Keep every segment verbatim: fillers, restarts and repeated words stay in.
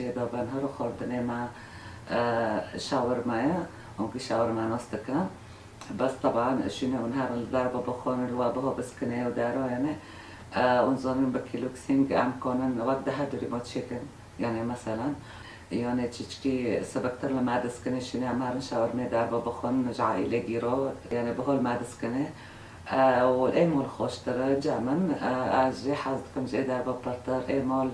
Çêdabin her xwardinê me, e, şawirma ye, hûn kî şawirma nas dikin. Bes teban şûnê hûn herin li derve bixwin, li we biho biskine û dero, yanî, e, hûn zanin bi kîlûk sîng em konin wek di her durî me çêkin. Yanî, meselan, yanî çiçkî sibiktir li me diskinê şûnê em herin şawirmê derve bixwin, ji aîlê gîro, yanî biho li me diskinê. E, û ê mol xweştir e, cem in, e, ez jê hez dikim, jê derve pirtir, ê mol,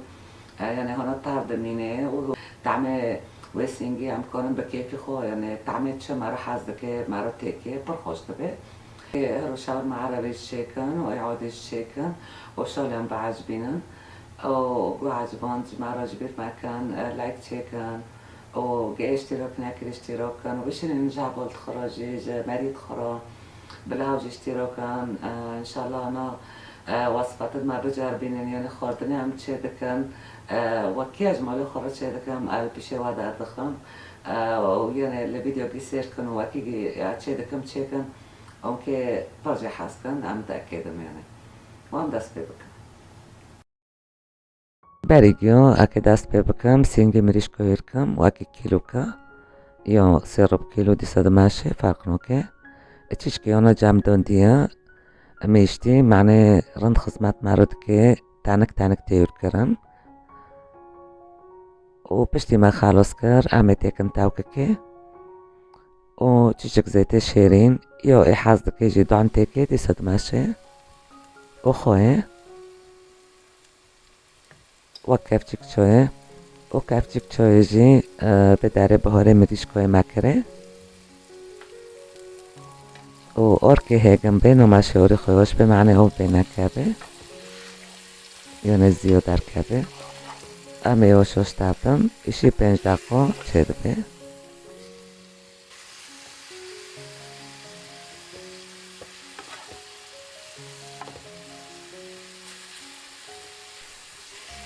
e, yanî hona tar dimîne û tamê wê sîngî em karin bi kêfî xwe, yanî tamê çi me re hez dike, me re têke, pir xweş dibe. Ê, her û şawirma erebî jî çêkin û ê odî jî çêkin û şaliyan biecibînin. Û ku eciband ji me re ji bîr mekin, e, like çêkin. û gehê îştîrok nekir îştîrok kin û bişînin ji hevaltixwe re jî, ji merîtixwe re, bila hev jî îştîrok kin. E, înşallah ana, e, wesfetin me biceribînin, yanî xwardinê em çê dikin. E, wekî ez ji malê xwe re çê dikim, ez li pîşê we derdixim. E, û yanî li vîdeo gî sêr kin û wekî gî, e, çê dikim çêkin. Onkê pir jê hez kin, em diekêdim yanî. Û em dest pê bikin. Berî giyo, eke dest pê bikim, sîngê mirîşko hîr kim, wekî kîloka, yo sê rib kîlo dîsa dimeşe, ferq noke. Çişkê ona cem dondiye, em îştî, mane rind xizmet me re dike, tenik tenik tê hûr kirin. Û piştî me xelos kir, em ê têkin tewkikê. Û çişik zêtê şêrîn, yo ê hez dike jî don têkê, dîsa dimeşe. Û xwe ye. Wek kevçik çoyê. Û kevçik çoyê jî, e, vê derê buharê mirîşkoyê me kirê. Û orkê hêgin bê, no meşê orî xwe weş bê, mane ov bê nekeve. Yanî ziyo derkeve. Em ê weş weş tevdin. Îşî pênc deqo çêdibe.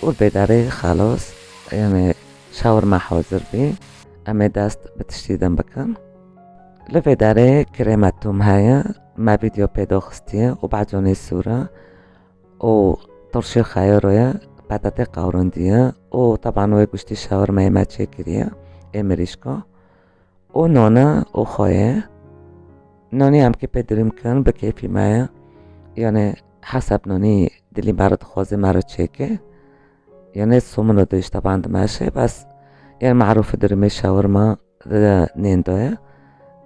Û bê derê xelos, yanî şawirma hazir bî. Em ê dest bi tiştî din bikin. Li vê derê krêma tûm heye, me vîdeo pê doxistiye û baconê sûr e û turşê xeyro ye, petatê qewrindî ye û teban wê guştî şawirmeyê me çêkiriye, ê mirîşko. û nona û xwe ye. Nonî em kê pê dirîm kin, bi kêfî me ye. Yanî hesab nonî dilî me re dixwaze me re çêke. Yanî somino de îşte ban dimeşe, bes yanî marûfî dirîmê şawirma de nêndo ye.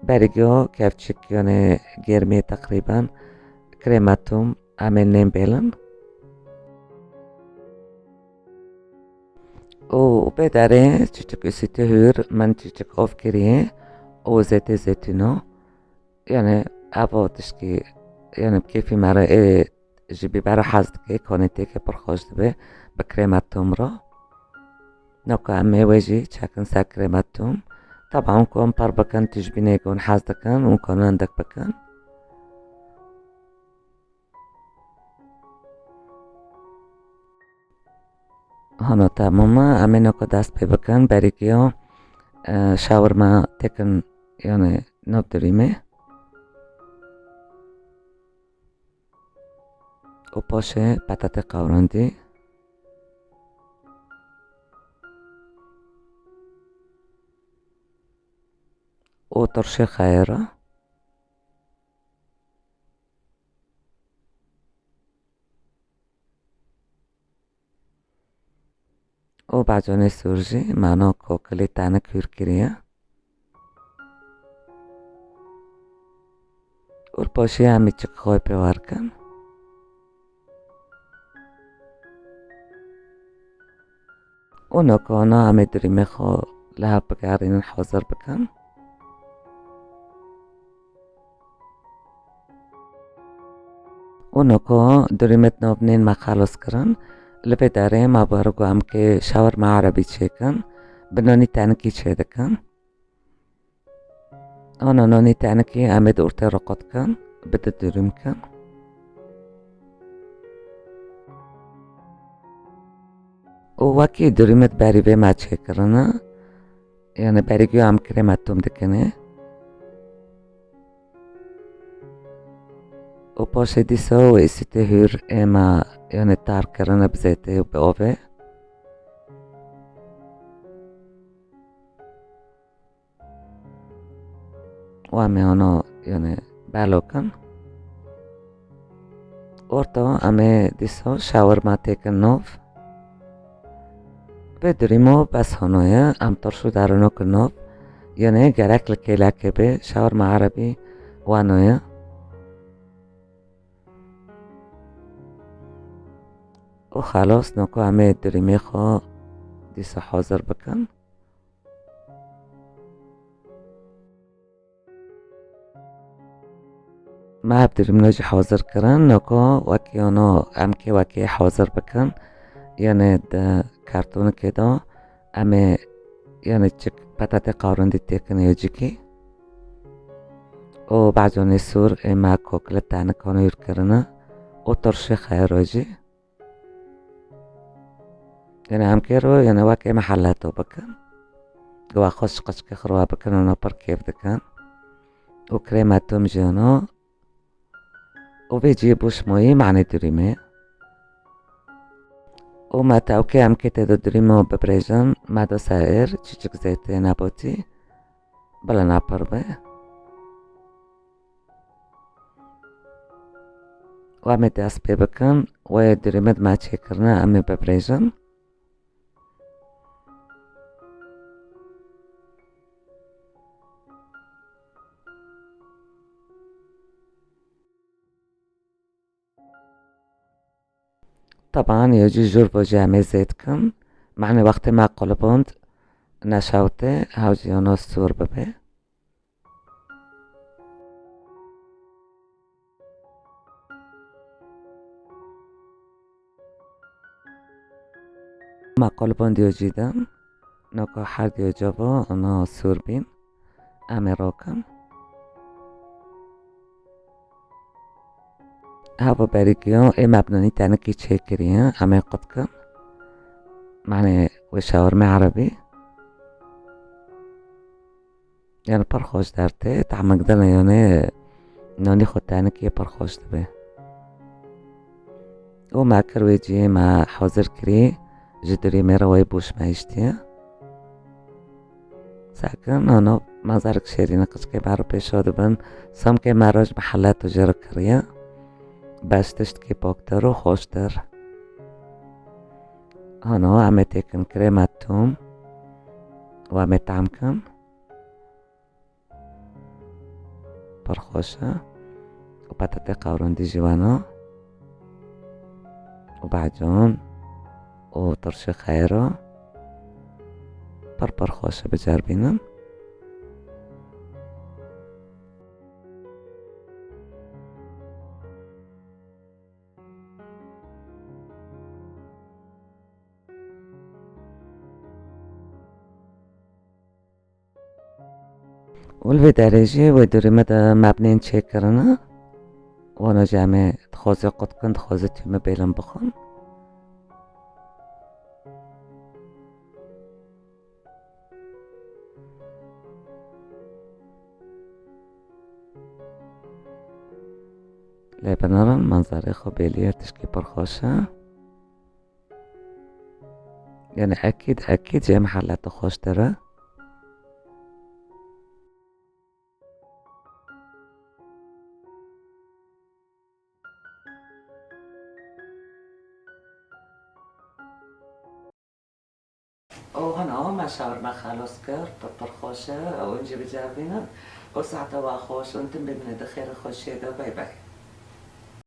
Berî giyo kevçik yanî germiyê teqrîben krêma tûm, em ê nên bêlin. Û bê derê çiçik îsîtê hûr, min çiçik ov kiriye û zêtê zeytûno. Yanî evo tişkî, yanî bi kêfî me re ê ji bîbero hez dike, konê têke pir xweş dibe bi krêma tûm re. Noka em ê wê jî çekin ser krêma tûm. Teban hûn kon pir bikin, tijbînê hûn hez dikin, hûn kon hindik bikin. Hana tamam e, em ê noko dest pê bikin, berî giyo, e, şawirma têkin, yanî nav dirîmê. Û paşê petatê qewrandî. Û turşê xeyra. Û baconê sûr jî mano kokilê tenik hûr kiriye. Û li paşê em îçik xwe pê war kin. Û nokona em ê dirîmê xwe li hev bigerînin, hazir bikin. Û noko dirîmê di nav nên me xelos kirin. Li vê derê me ber ku em kê şawerma erebî çêkin, bi nonî tenikî çêdikin. Ana nonî tenikî em ê di ortê re qut kin, bi di dirîm kin. Û wekî dirîmê di berî vê me çêkirine, yanî berî guya em krêma tûm dikine. Û paşê dîsa wê îsîtê hûr ê me, yanî tar kirine bi zeytê û bi ovê. Û em ê hano, yanî, belo kin. Orta em ê dîsa şawerma têkin nov. Bi durîmo bes hano ye, em tirşû darino kin nov. Yanî gerek li kêlekê bê, şawerma erebî wano ye. Û xelas, noko em ê durîmê xwe dîsa hazir bikin. Me ev durîmine jî hazir kirin, noko wekî hano em kê wekî hazir bikin. Yanî di kartonikê de em ê, yanî çik petatê qawrindî têkin yocikî. Û baconê sûr ê me kokle tenik hano hûr kirine. Û tirşê xeyro jî. Yanî em kê ro, yanî wek ê miheleto bikin. Wa xweş qeçkê xirwa bikin, ona pir kêf dikin. Û krema tom jî ona. Û vê cihê boş moyî manê durîmê. Û me tewkê em kê tê de durîmo bibrêjin, me do ser êr, çiçik zeytê nebotî, bila napir be. Û em ê dest pê bikin, wê durîmê di me çêkirine, em ê bibrêjin. Teban yocî jûr bo jî em ê zêd kin. Manê wextê me quliband neşewtê, hew jî ono sûr bibe. Me quliband yocî din. Noka her diyo ceva ona sûr bîn. Em ê rokin. Hava berî giyo ê me bi nonî tenikî çêkiriye. Em ê qut kin. Manê wê şawermê erebî. Yanî pir xweş dertê, tehmek dine, yanî nonî xwe tenikê pir xweş dibe. Û me kir wê cihê me hazir kirî, ji durîmê re wê boş me hiştiye. Sakin, hano manzarek şêrîne qicikê me re pêşo dibin. Samkê me re ji mihelet û jê re kiriye. Beş tiştkî poktir û xweştir. Hano em ê têkin krema tom û em ê tam kin. Pir xweş e. Û petatê qawrindî jî wena. Û bacan. Û tirşê xeyra. Pir pir xweş e, biceribînin. Û li vê derê jî wê durîmê de me binên çêkirine. Wana jî em ê dixwazê qut kin, dixwazê tûmê bêlin bixwin. Lê binirin, manzarê xwe bêliye, tişkî pir xweş e. Yanî ekîd, ekîd jê mihelete xweştir e. Û hina me şawerma xelas kir, pir pir xweş e, ew hûn jî biceribînin. Û saeta we xweş, hûn tim bimînin di xêr û xweşiyê de, bay bay.